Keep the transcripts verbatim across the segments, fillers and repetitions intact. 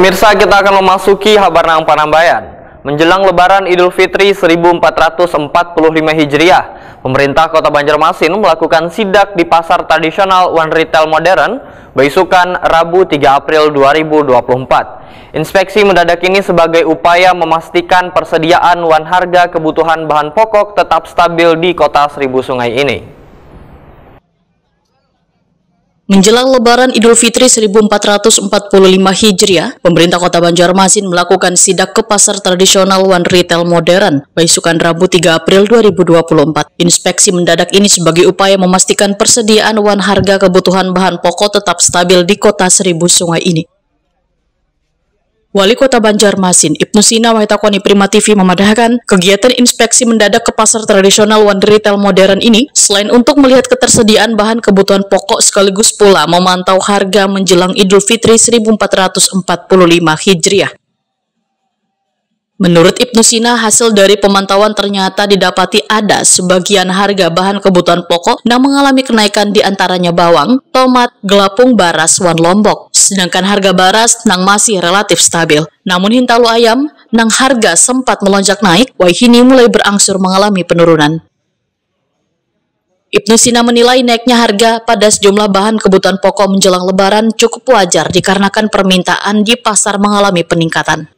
Pemirsa, kita akan memasuki habar nang panambayan. Menjelang Lebaran Idul Fitri seribu empat ratus empat puluh lima Hijriah, pemerintah Kota Banjarmasin melakukan sidak di pasar tradisional wan retail modern, baisukan Rabu tiga April dua ribu dua puluh empat. Inspeksi mendadak ini sebagai upaya memastikan persediaan wan harga kebutuhan bahan pokok tetap stabil di Kota Seribu Sungai ini. Menjelang Lebaran Idul Fitri seribu empat ratus empat puluh lima Hijriah, pemerintah Kota Banjarmasin melakukan sidak ke pasar tradisional wan retail modern, baisukan Rabu tiga April dua ribu dua puluh empat. Inspeksi mendadak ini sebagai upaya memastikan persediaan wan harga kebutuhan bahan pokok tetap stabil di Kota Seribu Sungai ini. Wali Kota Banjarmasin, Ibnu Sina, wahai takoni Prima T V, memadahkan, kegiatan inspeksi mendadak ke pasar tradisional wan retail modern ini selain untuk melihat ketersediaan bahan kebutuhan pokok sekaligus pula memantau harga menjelang Idul Fitri seribu empat ratus empat puluh lima Hijriah. Menurut Ibnu Sina, hasil dari pemantauan ternyata didapati ada sebagian harga bahan kebutuhan pokok nang mengalami kenaikan, di antaranya bawang, tomat, gelapung, baras, wan lombok. Sedangkan harga baras nang masih relatif stabil. Namun hintalu ayam, nang harga sempat melonjak naik, wayahini mulai berangsur mengalami penurunan. Ibnu Sina menilai naiknya harga pada sejumlah bahan kebutuhan pokok menjelang Lebaran cukup wajar dikarenakan permintaan di pasar mengalami peningkatan.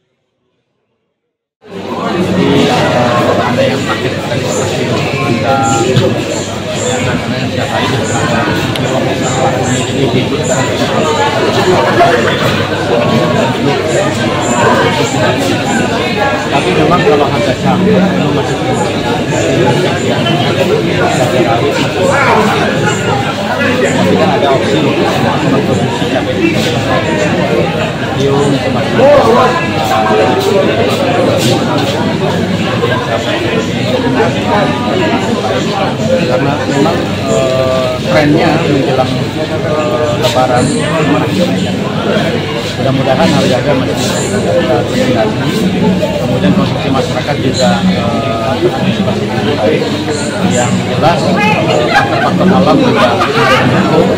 Tapi memang kalau harga cabai memang masih tinggi. Tapi kan ada opsi untuk memproduksi cabai di Madiun, Sumatera. Karena memang eh, trennya menjelang eh, Lebaran masih naik. Mudah-mudahan harga-harga masih bisa kita kendali. Kemudian konsumsi masyarakat juga eh, masih baik. Yang jelas eh, faktor-faktor alam juga mendukung.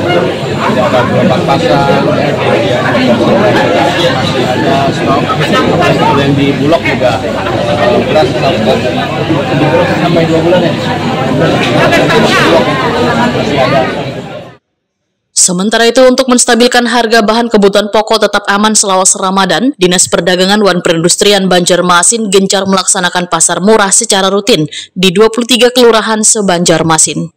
Tidak ada gelombang pasang, ya, kemudian juga masih ada stok. Kalau yang di Bulog juga eh, beras sampai dua bulan ya. Masih ada. Sementara itu, untuk menstabilkan harga bahan kebutuhan pokok tetap aman selawas Ramadan, Dinas Perdagangan wan Perindustrian Banjarmasin gencar melaksanakan pasar murah secara rutin di dua puluh tiga kelurahan se-Banjarmasin.